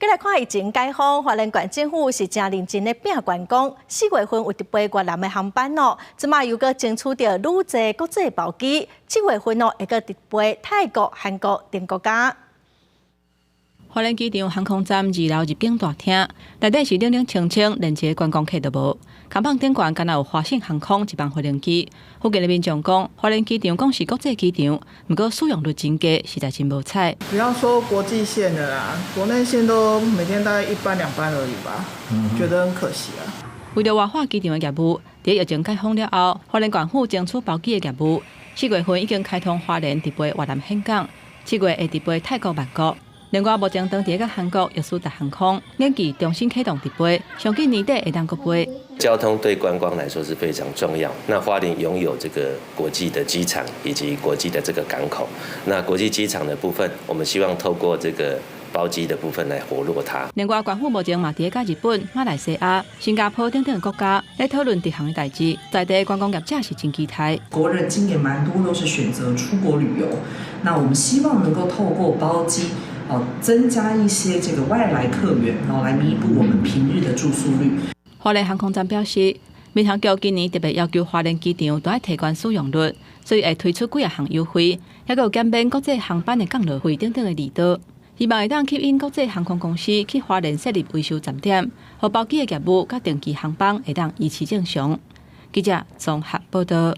過來看疫情解封，花蓮縣政府是誠認真咧拼觀光。4月份有直飛越南的航班哦，這馬又閣爭取著愈濟國際包機，7月份哦會閣直飛泰國、韓國等國家。花蓮機場航空站二樓入境大廳內底是冷冷清清，連一个觀光客都無。扛棒頂懸敢若有華信航空一班飛行機。附近的民眾講，花蓮機場講是國際機場，毋過使用率真低，實在真無彩。不要說國際線的啦，國內線都每天大概一班兩班而已吧，覺得很可惜啊。為著活化機場的業務，佇疫情解封了後，花蓮縣府爭取包機的業務，4月份已經開通花蓮直飛越南峴港，7月會直飛泰國曼谷。另外，目前當地佮韓國易思達航空研擬重新啟動直飛，上緊年底會當閣飛。交通對觀光來說是非常重要。那花蓮擁有這個國際的機場以及國際的這個港口。那國際機場的部分，我們希望透過這個包機的部分來活絡它。另外，縣府目前嘛佇咧佮日本、馬來西亞、新加坡等等國家咧討論直航的代誌，在地觀光業者是真期待。國人今年蠻多都是選擇出國旅遊，那我們希望能夠透過包機，哦，增加一些這個外來客源，然後來彌補我們平日的住宿率。花蓮航空站表示，民航局今年特別要求花蓮機場都愛提懸使用率，所以會推出幾仔項優惠，抑閣有減免國際航班的降落費等等的利多，希望會當吸引國際航空公司去花蓮設立維修站點，予包機的業務佮定期航班會當維持正常。記者綜合報道。